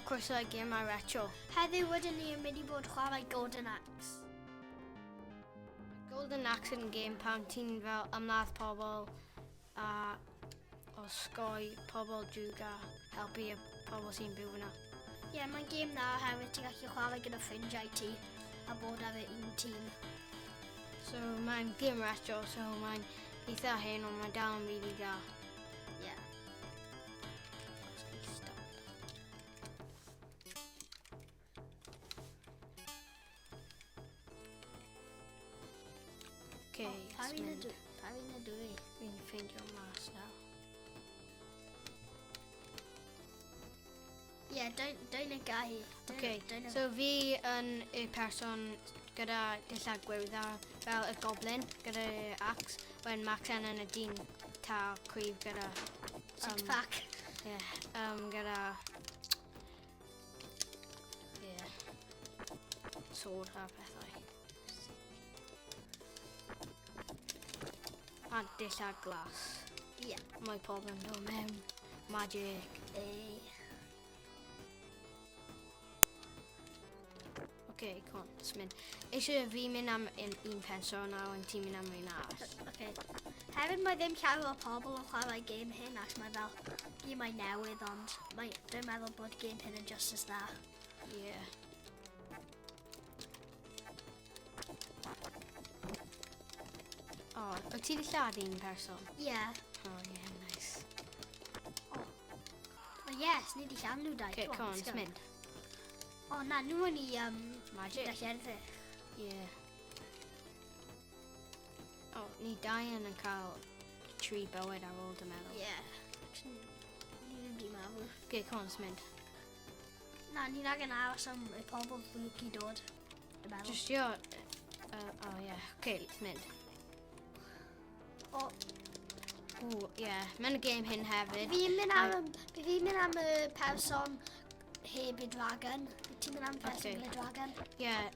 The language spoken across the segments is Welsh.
croeso i Gemau Retro. Heddiw rydyn ni yn mynd i bod chwarae Golden Axe. Golden Axe yn gêm pan ti'n fel ymladd pobl a osgoi pobl drwg a helpu y pobl sy'n byw fyna. Ie, yeah, mae'n gêm dda oherwydd ti'n gallu chwarae gyda ffrindiau ti a bod ar y un tîm. So mae'n gêm retro, so mae'n eitha hen ond mae'n dal yn really dda. Ie. Yeah. Stop. Okay, oh, pa fi'n y pa fi'n y dwi? Fi'n ffeindio mas nawr. Ie, yeah, dwi'n y gai. Okay, so fi yn y person gyda dillad gwyrdd a fel y goblin gyda axe, when Max yn y dyn ta cryf gyda... Six pack. Yeah, gyda... Yeah. Sword a pethau. A dillad glas. Ie. Yeah. Mae pob yn dod mewn. Magic. Ei. Oce, come on, let's mynd. Eisiau fi mynd am un, un person a wedyn ti'n mynd am un arall. Okay. Hefyd mae ddim llawer o pobl yn chwarae gêm hyn ac mae fel gemau newydd ond mae, dwi'n meddwl bod gêm hyn yn just as dda. Yeah. O, oh, wyt ti wedi lladd un person? Ie. Yeah. Oh, yeah, nice. Oh. Oh, yes, ni wedi lladd nhw dau. Okay, come on, let's mynd. O, na, nhw yn i... Magic. Gallu edrych. Yeah. O, oh, ni dau yn yn cael tri bywyd ar ôl, dwi'n meddwl. Ie. Yeah. Ni ddim di marw. Okay, come on, let's mynd. Na, ni'n angen aros am y pobl ddrwg i dod. Dwi'n meddwl. Just yo... Oh, yeah. Okay, let's mynd. O. Ooh, yeah. Mae'n y game hyn hefyd. Fi'n mynd am, fi'n mynd am y person heb y dragon. Ti'n mynd am person okay. gyda dragon? Yeah.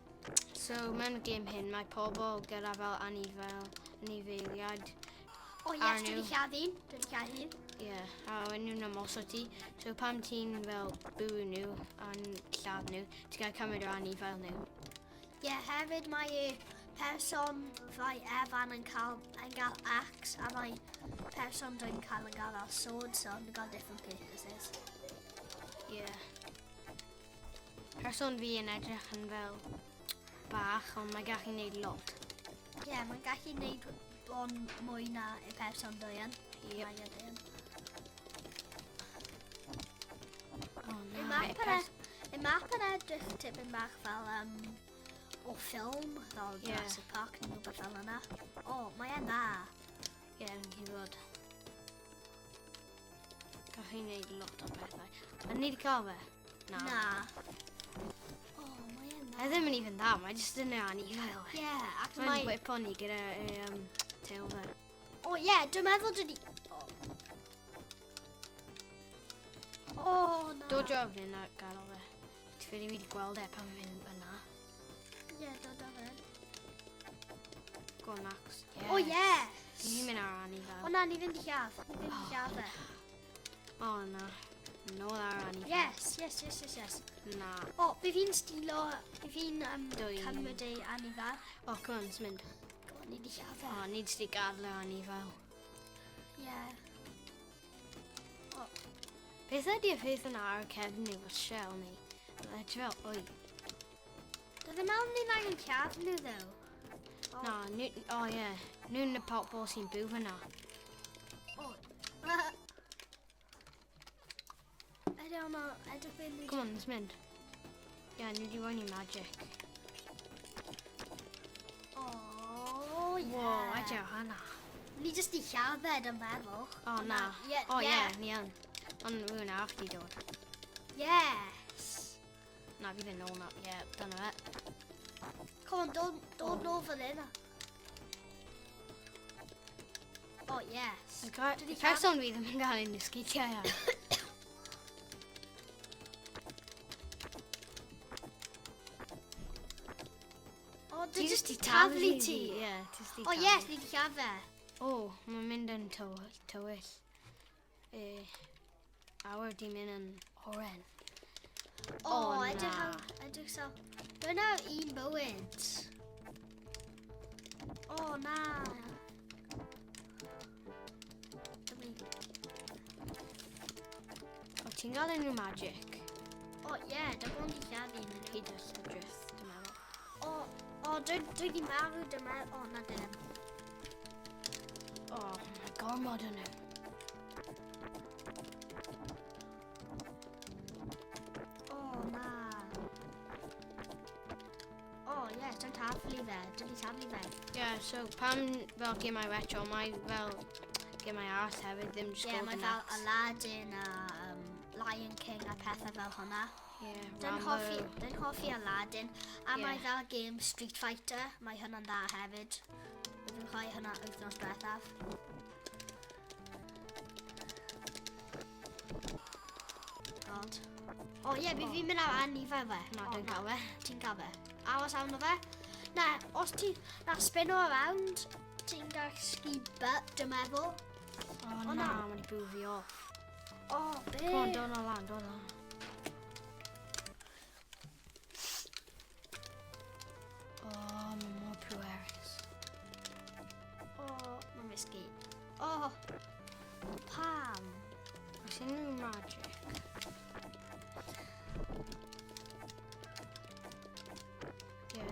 So, mewn y game hyn, mae pobl gyda fel anifail, anifeiliaid. O, oh, yes, dwi wedi lladd un. Dwi wedi lladd un. Ie, yeah, a wedyn nhw'n ymosod ti. So, pam ti'n fel bwrw nhw a'n lladd nhw, ti'n cael cymryd o anifail nhw. Ie, yeah, hefyd mae y person fai Evan yn cael, yn cael axe a mae person dwi'n cael yn cael fel sword, so yn cael different purposes. Ie. Yeah. Person fi yn edrych yn fel bach, ond mae gallu gwneud lot. Ie, yeah, mae'n gallu gwneud bron mwy na y person dwi yn. Yep. Oh, na. Y map yn edrych tipyn bach fel um, o ffilm, fel yeah. Jurassic Park neu rhywbeth fel yna. O, oh, mae e'n dda. Ie, yeah, yn gwybod. Gall chi wneud lot o bethau. A ni wedi cael fe? Na. Na. O, oh, mae e'n dda. E ddim yn even dda, mae jyst yn anifail. Ie, yeah, ac mae... Mae'n whip on ni gyda tail fe. O, oh, ie, yeah, dwi'n meddwl dwi wedi... O, oh, na. Dod draw fan hyn a gadael fe. Ti ffili fi wedi gweld e pan fi'n yna. Ie, yeah, dod draw fan hyn. Go on, Max. Yes. O, yes! Ni'n mynd ar anifail. O na, ni ddim di lladd. Ni ddim di lladd e. O, na. Nôl ar anifail. Yes, yes, yes, yes, yes. Na. O, fi fi'n stilo, fi fi'n cymryd ei anifail. O, come on, mynd. Go on, ni di lladd e. O, ni di gadael yr anifail. Ie. Yeah. O. Beth ydy y peth yna ar y cefn ni, fel shell ni? Ti fel, oi. Doedd yn meddwl ni'n angen lladd nhw, ddo. Oh. Na, nhw, o oh, ie. Yeah. Nhw'n y pobl sy'n byw fyna. O. I don't know, I don't really... Come on, let's mynd. Ie, yeah, nhw wedi rhoi ni magic. Oh, yeah. Wow, edrych hwnna. Ni jyst i lladded yn meddwl. O, oh, na. Yeah, o, oh, ie, yeah, ni yn. Ond rhywun arall di dod. Yes. Na, fi ddim nôl na. Ie, yeah, dyna fe. Come on, dod, dod nôl fan hyn. Oh, yes. Y person fi ddim yn cael ein sgidiau ar. O, dwi jyst di taflu ti. Ie, ti jyst di O, yes, ni di lladd fe. O, mae'n mynd yn tywyll. E, awr di mynd yn oren. O, edrych ar... Edrych so. Dyna un bywyd. O, na. O, ti'n gael unrhyw magic? O, ie, yeah, dim ond i lladdu nhw. Hyd y llydrith, dwi'n meddwl. O, o, dwi, dwi di marw, dwi'n meddwl. O, na dim. O, mae gormod yn nhw. O, na. O, ie, yes, dwi'n taflu fe. Dwi'n taflu fe. Ie, yeah, so pam fel gemau retro, mae fel gemau arall hefyd, ddim just Ie, yeah, mae Golden fel Axe. Aladdin a Lion King a pethau fel hwnna. Ie, Dwi'n Rambo. hoffi, dwi'n hoffi Aladdin. A Ie. mae fel game Street Fighter. Mae hwnna'n dda hefyd. Dwi'n chwarae hwnna wythnos diwethaf. God. O ie, yeah, fi'n mynd ar anifail fe. Na, O, dwi'n cael fe. Ti'n cael fe. Aros arno fe. Na, os ti... Na, spin o around, ti'n gallu butt, dwi'n meddwl. O, O, na, na. mae'n i bwrw fi off. O, be? Come on, dod o lan, dod o lan. O, mae mor pwerus. O, mae'n risky. O, pam? Oes unrhyw magic? Ie.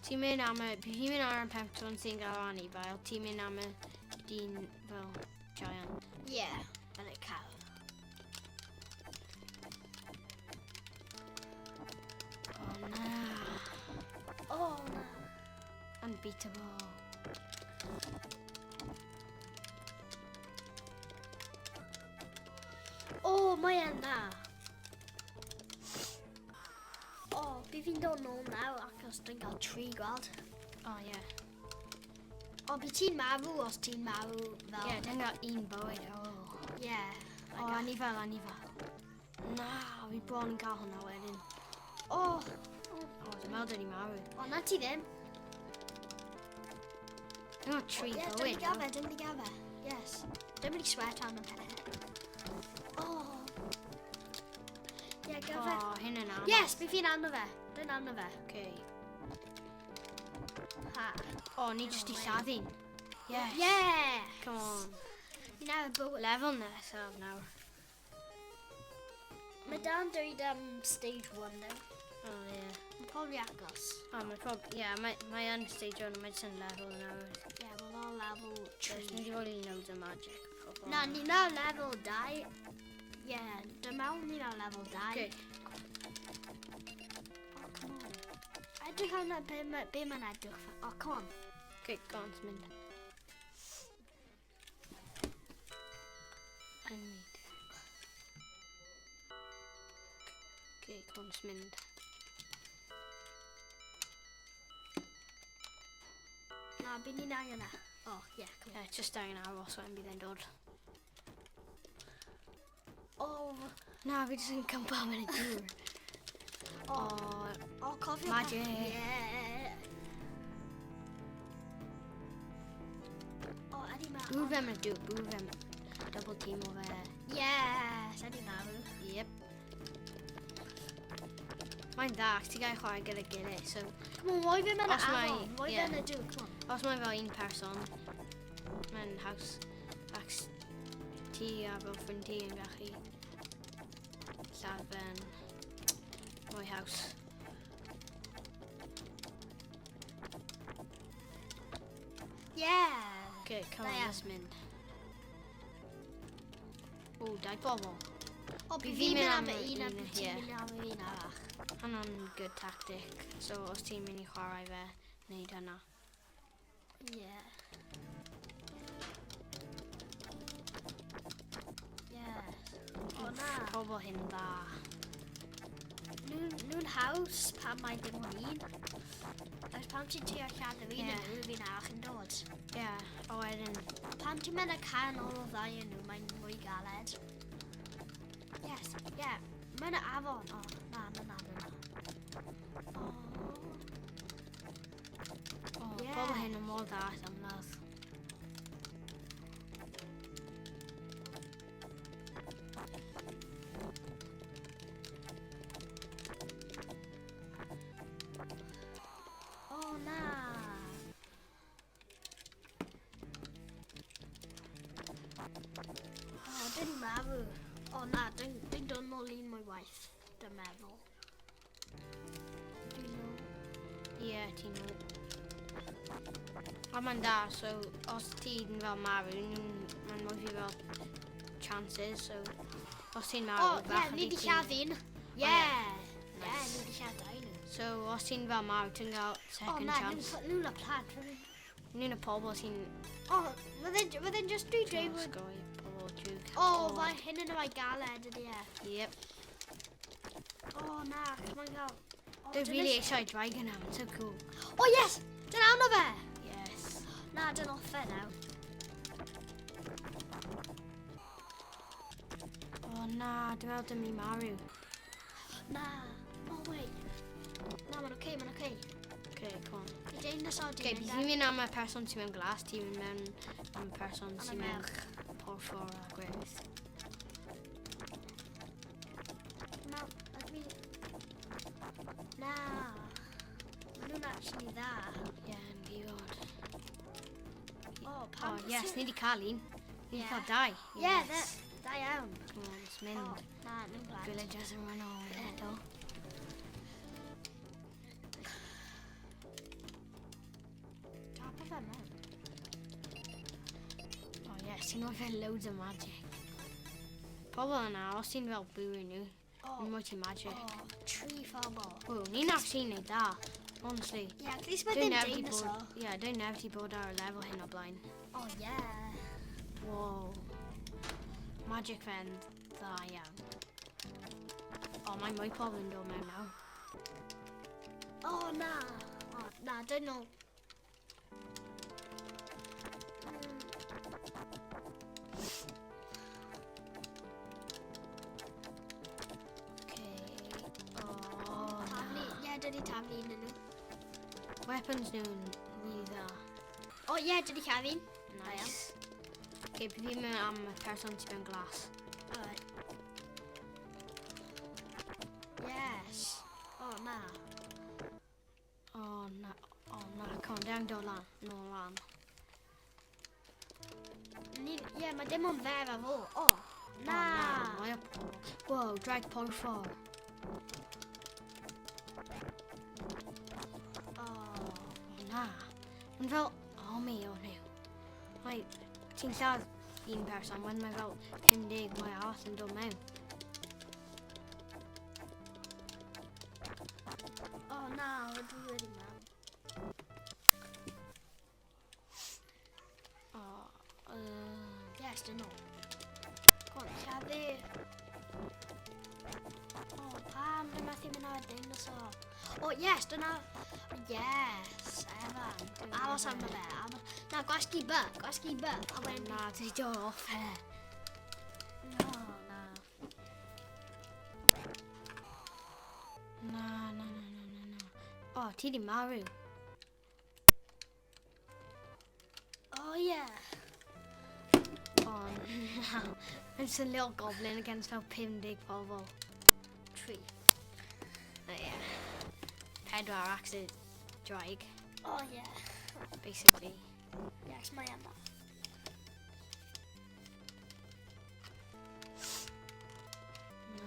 Ti'n mynd am y... Fi'n mynd ar y person sy'n gael anifail, ti'n mynd am y dyn fel giant. Ie, yeah, yn y cow. O na. O, na. Unbeatable. O, mae e'n dda. O, fi fi'n dod nôl nawr achos dwi'n cael tri gweld. O, ie. O, by ti'n marw os ti'n marw fel... Ie, dwi'n gael un bywyd. O. Ie. O, anifail, anifail. Na, fi bron yn cael hwnna wedyn. O, O, dwi'n meddwl dyn ni marw. o, na ti ddim. Dwi'n gael tri Ie, dwi'n mynd i bywyd. gael fe, dwi'n mynd i gael fe. Yes. Dwi'n mynd i sweat am y peth. O. Ie, gael fe. O, hyn yn anodd. Yes, fi fi'n arno fe. Dwi'n arno fe. Okay. Ha. O, ni jyst i lladdu. Yes. Yeah! Come on. Fi nawr bywyd. Lefel nesaf nawr. Mae dan dweud stage 1 now. O, ie. Mae'n probably agos. O, mae prob... Ie, mae, mae yn stage 1, mae jyst yn level nawr. Ie, yeah, mae'n all level Yes, 3. ni wedi bod i loads o magic. pobl. Na, ni nawr level 2. Ie, yeah, dwi'n meddwl ni nawr level 2. Okay. Oh, come on. Edrych arno be, ma, be mae'n edrych fel. Oh, come on. Okay, go on, mynd. I need... Okay, go on, mynd. Na, by ni'n angen e. Oh, yeah, come on. Yeah, just angen aros wedyn bydd e'n dod. Oh, Na, fi jyst yn cympa mewn y dŵr. oh, oh, cofio. Magic. Yeah. Oh, ydi ma. Bwrw fe mewn y dŵr, bwrw fe mewn. Double team o fe. Yes, ydi marw. Yep. Mae'n dda, ac ti'n gael chwarae gyda gilydd, so Come on, roi fe mewn y Os mae- afon. Roi ie. fe yn y dŵr, come on. os mae fel un person, mae'n haws, ac ti a fel ffrind ti yn gallu lladd fe'n mwy haws. Yeah. Okay, come Da on, iawn. let's mynd. O, dau bobl. O, by Fi fi'n mynd mynd am am y y un a un, by ti'n ie. mynd am y un arall. Hwnna'n good tactic. So, os ti'n mynd i chwarae fe, wneud hynna. Yeah. Yes. O na. Pobl hyn dda. Nhw'n haws pan mae dim ond un. Os pan ti'n trio lladd yr un Ie. yn nhw, fi'n arall yn dod. Ie, yeah, a wedyn, Pan ti'n mynd y canol o ddau yn nhw, mae'n mwy galed. Yes, yeah. Mae'n y afon. O, na, na, na, na, na. O. o, Ie. pobl hyn yn mor dda at ymladd. O, dyn ni'n marw. O na, dwi'n dod nôl un mwy waith, dwi'n meddwl. Dwi'n nôl. Ie, yeah, ti'n nôl. A mae'n da, so os ti'n fel marw, mae'n mwy fi fel chances, so os ti'n marw, O, ie, ni di lladd un. Ie. Ie, ni di lladd dau nhw. So os ti'n fel marw, ti'n cael second O, na, chance. nhw'n y plant. Nhw'n y pobl sy'n... O, fydden just dwi dweud fod... Osgoi pobl drwg. O, mae hyn yn rhoi galed ydy e. Yep. O, na, mae'n cael... Dwi'n really eisiau dragon now, it's so cool. O, yes! Dyna arno fe! Yes. Na, dyna off fe nawr. O, na, dwi'n meddwl dim ni marw. Na. Oh, wait. Na, mae'n oce, mae'n oce. Okay, come on. Fi dinosaur Okay, di mynd bydd fi'n mynd am y person sy'n mewn glas, ti'n mynd mewn am y person Am y sy'n mewn merch. porffor a gwyrdd. Na, ydw i... Na. Maen nhw'n actually dda. Ie, yeah, yn gwybod. O, Oh, pam... yes, ni wedi cael un. Ni wedi Ie. cael dau. Ie, Yes. da iawn. Come on, let's O, mynd. na, nhw'n blant. Villagers yn rhan ôl eto. Tap o fe mewn. Oh yes, ti'n rhoi fe loads o magic. Pobl yna, os ti'n fel bwrw nhw, O, yn rhoi ti magic. o, tri phobl. Ww, ni'n actually neud da, honestly. Ie, at least mae Dwi'n ddim nef di dinosaur. bod, ie, dwi'n nef di bod ar y lefel hyn o blaen. O, ie. Wow. Magic fe'n dda iawn. O, mae mwy pobl yn dod mewn nawr. O, na. O, na, dyn nhw. Okay. O, na. Taflu, ie, dydy taflu un nhw. Weapons nhw'n really dda. O, ie, dydy lladd un. Nice. Okay, bydd fi'n mynd am y person sy'n mewn glas. Alright. Yes. O, na. O, na. O, na. Come on, dwi'n dod lan. Nôl lan. Ie, yeah, mae dim ond fer a fo. O, na. O, na. Mae o pobl. Wow, drag porffor. O. O, na. Mae'n fel army o nhw. Mae, ti'n lladd un person, wedyn mae fel 50 mwy arall yn dod mewn. O, na, dwi wedi mewn. O, Yes, dyn nhw. Come on, lladdu. O, pam dwi'n methu mynd ar y dinosaur? O, yes, dyna... Yes, Evan. Aros arno fe. Na, gwasgu B, gwasgu B. A wedyn... Na, ti wedi dod off e. No, na. Na, na, na, na, na, na. O, ti di marw. O, yeah. O, na. It's a little goblin against fel 50 pobl. Tri. Oh, yeah. Pedwar accident draig, O, yeah. basically. Yes, mae yna.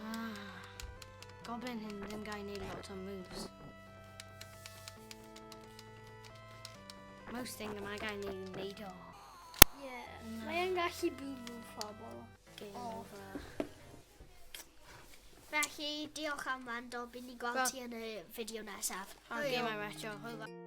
Na. Goblin hyn ddim gael neud lot o moves. Most thing mae gael neud neud o. Yeah. Mae yn gallu bwrw phobl. Game O. over. Felly, diolch am wrando. Bydd ni gweld Wel- ti yn y fideo nesaf. A game I retro. Hwyl fawr.